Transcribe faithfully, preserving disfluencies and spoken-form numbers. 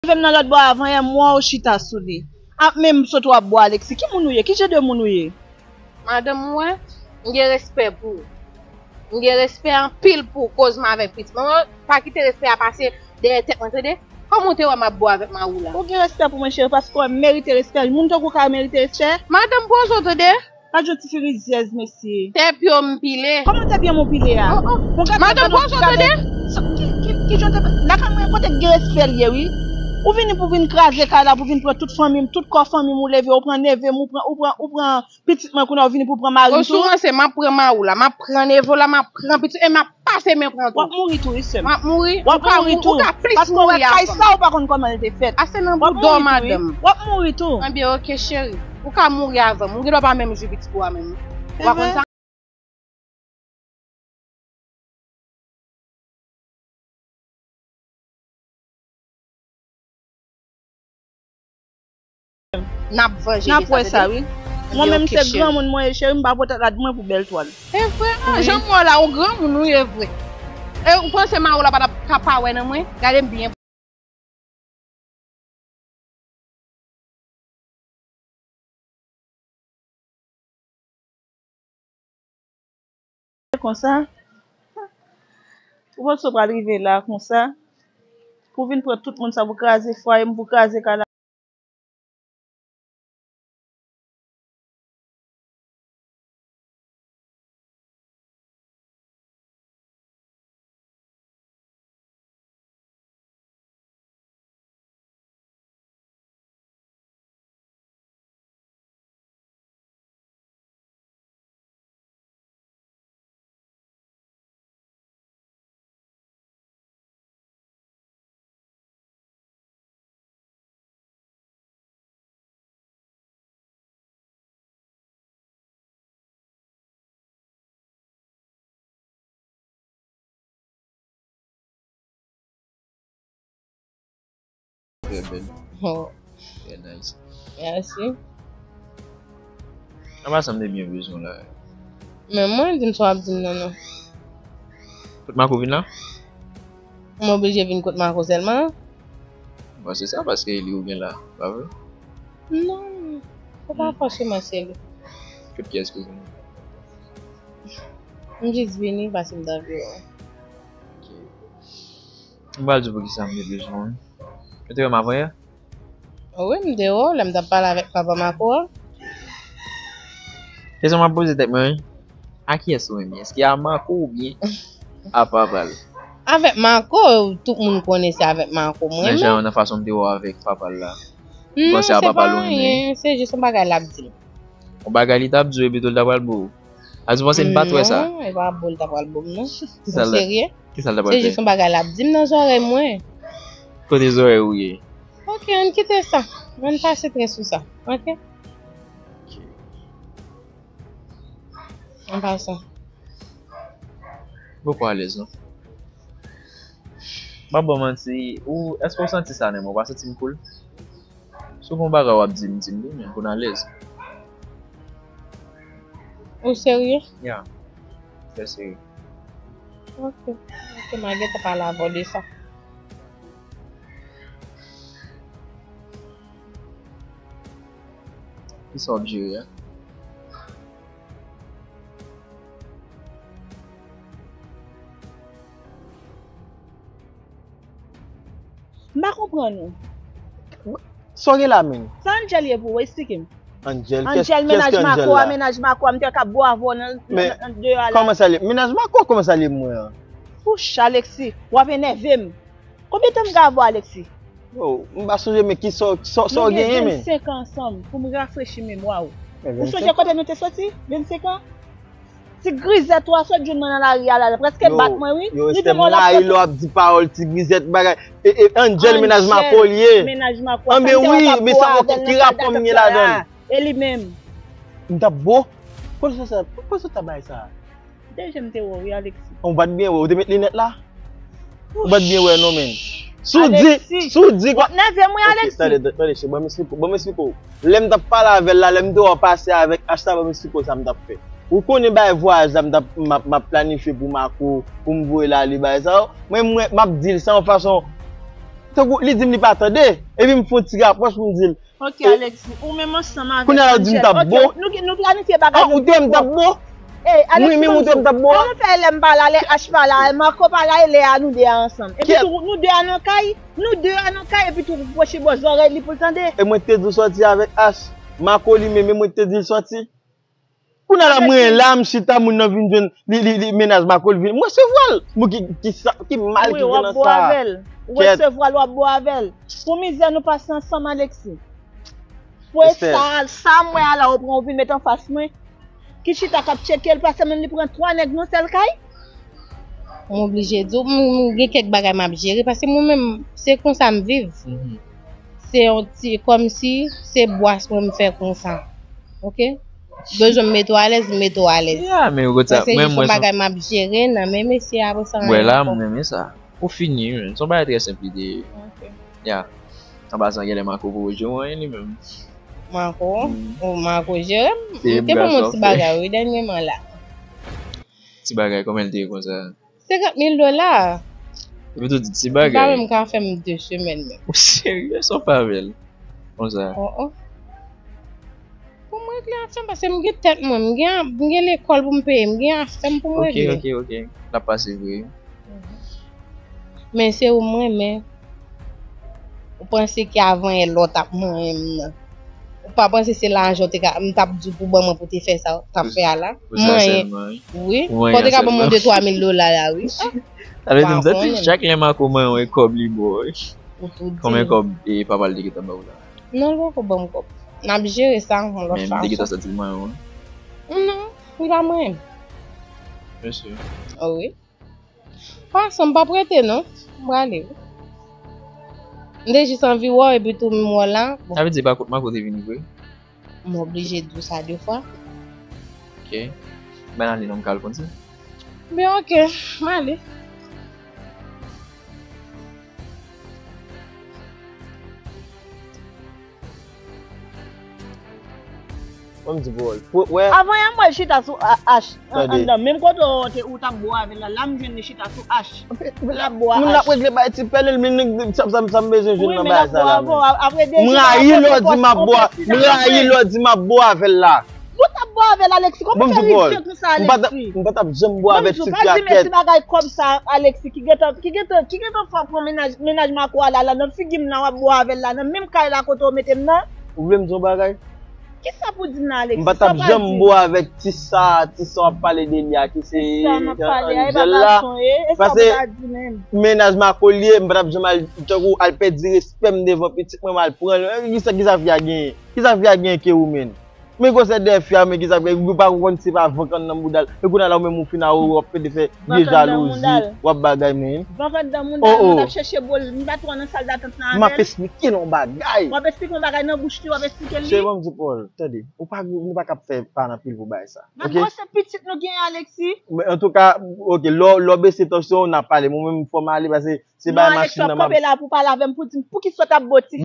Leve m nan lòt bò a, avanyè m wè w chita sou li. Ap menm sot w ap bò Alexis. Ki moun ou ye? Ki jan de moun ou ye? Madanm, ou wè, m gen respè pou ou. M gen respè anpil pou ou, koz m avèk pitit mwen. Pa kite respè a pase dèyè tèt mwen, tande? Kòman w te wè m ap bò avèk Mawoula? Ou gen respè pou mwen, cheri, paske w merite respè. Moun tankou w ka merite respè. Madanm, pran sou, tande? Gad yon ti fi rizyèz, mesye. Tè pye w m pile. Kòman tè pye m ou pile a? Oh, oh. Madanm, pran sou, tande? Ki, ki, ki jan tè pye? Lakay mwen, kote k gen respè l ye, wi. Ou vini pou vin kraze kay la, pou vin pran tout fanmi m, tout kò fanmi m, ou leve, ou pran neve m, ou pran, ou pran, ou pran pitit mwen, kounye a ou vini pou pran mari m tou. Ou sou ranse, m ap pran Mawoula, m ap pran neve w la, m ap pran pitit, e m ap pase men pran tou. W ap mouri tou, wi, sè m. M ap mouri? W ap mouri tou. Ou ka plis mouri avan m. Paske w wè kay sa ou pa konn kòman l te fèt. Ase nan bouda w, madanm. W ap mouri tou. W ap mouri tou. Ebyen, oke, cheri. Ou ka mouri avan m. Ou gen dwa pa menm jwi pitit ou a menm. Ou pa konn sa? N ap vanje de sa, tande? N ap wè sa, wi. Mwen menm, se granmoun mwen ye, cheri, m pa pote rad mwen pou bèl twal. E vre? Ah, jan m wè w la, ou granmoun ou ye vre. E ou panse Mawoula pa t ap ka pa wè nan mwen? Gade m byen. Konsa, ou panse w pral rive la konsa, pou vin pran tout moun sa pou kraze fwaye m, pou kraze kay la. Trè bèl. Oh. Trè nice. Mèsi. An pasan, m te byen bezwen w la. Men mwen, di m sa w ap di m nan, non. Kot Marco vin la? M oblije vin kot Marco sèlman? Bon, se sa, paske li ou gen la, pa vre? Non, se pa fòseman se li. Kot kiyès ki vini? M jis vini paske m t ap jwe. Ok. M pral di w poukisa m te bezwen w. Ou te wè m avanyè? Wi, m te wè w lè m t ap pale avèk papa Marco a. Kesyon m ap poze tèt mwen, wi. A kiyès ou renmen? Èske a Marco oubyen a papa l? Avèk Marco, tout moun konnen se avèk Marco m renmen. Nan jan, nan fason m te wè w avèk papa l la. M panse a papa l ou renmen. Non, se pa anyen, se jis yon bagay l ap di m. Yon bagay li t ap di w epi tou l ta pral bo w. A di w panse m pa t wè sa? Non, e pa bo l ta pral bo m, non. Ou serye? Kisa l ta pral fè? Se jis yon bagay l ap di m nan zòrèy mwen. Kote zòrèy ou ye? Ok, ann kite sa. Ann pase tren sou sa. Ok? An pasan. Poko alèz, non. M ap ba w manti, ou, èske w santi sa nan men w? Ou pa santi m cool? Si w gen yon bagay w ap di m, di m li, men pou n alèz. Ou serye? Ya. Trè serye. Ok. Ok, m a gentan pale avè w de sa. Kisa w ap jere a? M pa konprann ou. Sa w gen la menm? Sa Angel ye pou ou? Esplike m. Angel, Angel, mennaj Marco a, mennaj Marco a, m te ka bwavo nan, nan, nan deyò a la. Kòman sa l ye? Mennaj Marco, kòman sa l ye mwen an? Wouch, Alexis, w ap enève m. Konbyen tan m gen avè w, Alexis? Yo, m pa sonje, men ki sa, sa, sa w genyen, men? Nou gen vennsenk an ansanm, pou m rafrechi memwa w. Ou sonje kote nou te soti? Vennsenk an? Ti grizèt ou a sot jwenn mwen nan lari a la, l prèske bat mwen, wi. Yo, Esther, m rayi lè w ap di pawòl ti grizèt bagay. E, e, Angel, mennaj Marco l ye. Mennaj Marco, sa m te wè w t ap bo avè l nan sal dakòt la. E li menm? M t ap bo? Kote sa, kote sa w t ap bay sa? Deja m te wè w, wi, Alexis. Ou pa t byen wè, ou te met linèt la? Ou pa t byen wè non, men. Si w di, si w di. W ap nève m, wi, Alexis. Tande, tande, cheri, ban m esplike w, ban m esplike w. Lè m t ap pale avè l la, lè m te wè w pase avèk H la, ban m esplike w sa m t ap fè. Ou konnen bagay vwayaj la m t ap, m ap, m ap planifye pou Marco, pou m voye l ale, bagay sa yo. Mwen, mwen, m ap di l sa yon fason, Tankou li di m li pa tande, epi m fè yon ti rapwòch pou m di l. Ok, Alexis, ou menm ansanm avèk Angel. Kounye a la ou di m t ap bon. Ok, nou, nou planifye bagay nou. Ah, ou te wè m t ap bon? Ey, Alexis, mwen menm ou te wè m t ap bon? Kòman fè lè m pa la, lè H pa la, Marco pa la, e lè a nou de a ansanm? Epi tou, nou de a nan kay, nou de a nan kay, epi tou pwoche bò zòrèy li pou l tande. E mwen te di w sòti avèk H. Marco li menm, e mwen te di l sòti. Kounye a la, mwen la, m chita, moun nan vin jwenn li, li, li, mennaj Marco, l vin. M resevwa l. Bon, ki, ki sa, ki mal ki gen nan sa? Wi, w ap bo avè l. Ou resevwa l, w ap bo avè l. Pou mizè nou pase ansanm, Alexis. Pou sa, sa m wè a la, ou pran, ou vin met anfas mwen. Ki chita k ap tcheke l, paske menm li pran twa nèg nan sèl kay. M oblije di w, m, m gen kèk bagay m ap jere, paske mwen menm, se konsa m viv. Se yon ti, kòmsi se bwas mwen m fè konsa. Ok? Bezwen m mete w alèz, m mete w alèz. Ya, men ou konn sa, paske mwen, se yon bagay m ap jere nan men mesye a, apre sa, mwen la, m renmen sa. Ou fini, men. Se yon bagay trè senp li te ye. Ok. Ya. An pasan, genlè Marco poko jere anyen li menm. Marco? Mm. O, Marco jere m. M te ban m yon ti bagay, wi, dènyèman la. Ti bagay, kòman l te ye konsa? Senkant mil dola. Epi tou di ti bagay. Li pa menm ka fè m de semèn menm. Ou serye? Sa w fè avè l? Konsa. Oh, oh. Pou m regle afè m, paske m gen tèt mwen, m gen, m gen lekòl pou m peye, m gen afè m pou m regle. Ok, ok, ok. L ap pase vre. Men se ou m renmen. Ou panse ki avan yè lè w t ap manyen m nan. Ou pa panse se lajan w te ka, m t ap di w pou ban mwen pou te fè sa w t ap fè a la? Manyen. Wi. Kò w te ka ban mwen de twa mil dola la, wi. Sa vle di m santi chak lè Marco manyen w e kòb li ba w, wi. Konbyen kòb e papa l te gentan ba w la? Non, li poko ban m kòb. N ap jere sa yon lòt fason. Men m te gentan santi l manyen w, wi. Non, li pa manyen m. Mesye. Oh, wi. Fason, m p ap rete non. M prale wi. M te jis anvi wè w epi tou m wè w la. Bon. Sa vle di pa kot Marco te vini vre? M oblije di w sa de fwa. Ok. Ban ale non, m ka al konn sa. Ben ok, m ale. Mwen m di pou wè. Avan yè m wè l chita sou H. Tande. Anndan, menm kote w te, ou t ap bo avè l la, la m jwenn li chita sou H. L ap bo a H. Moun ap regle bay ti pèlen, men nèg sa, sa, sa m bezwen jwenn nan bagay sa la menm. M rayi lè w di m ap bo a, m rayi lè w di m ap bo avè l la. Ou t ap bo avè l, Alexis? Kòman fè rizye konsa, Alexis? M pa t ap janm bo avè ti kraket. Mèsi bagay kòb sa, Alexis, ki gentan, ki gentan, ki gentan fè pran mennaj, mennaj Marco a la, la, nan figi m nan, w ap bo avè l la, nan menm kay la kote w mete m nan. Ou vle m di w bagay? Kisa pou di m nan, Alexis? M pa t ap janm bo avèk ti sa, ti sa w ap pale de li a, ki se Angel la. Paske mennaj Marco l ye, m pa t ap janm al, tankou al pèdi respè m devan pitit mwen, m al pran l. Kisa, kisa fi a genyen? Kisa fi a genyen ke ou menm? Men gwosè dèyè fi a, men kisa fi a, ou pa konn se pa van kann nan bouda l. E kounye a la ou menm ou fin a ou, w ap pede fè vye jalouzi, w ap bagay men. Van kann nan bouda l, mwen t ap chèche bo l, m pa t wè nan sal datant lan avè l. M ap esplike l yon bagay. W ap esplike yon bagay nan bouch li, w ap esplike l li. Cheri, ban m di w Paul, tande, ou pa, nou pa ka ap fè pa nan pil pou bagay sa. Gad gwosè pitit nou genyen, Alexis. Men antouka, ok, lè w, lè w bese tansyon w, n a pale. Mwen menm, fò m ale, paske se bay machin nan m ap. Non, Alexis, w ap kanpe la pou pale avè m, pou di m poukisa w t ap bo ti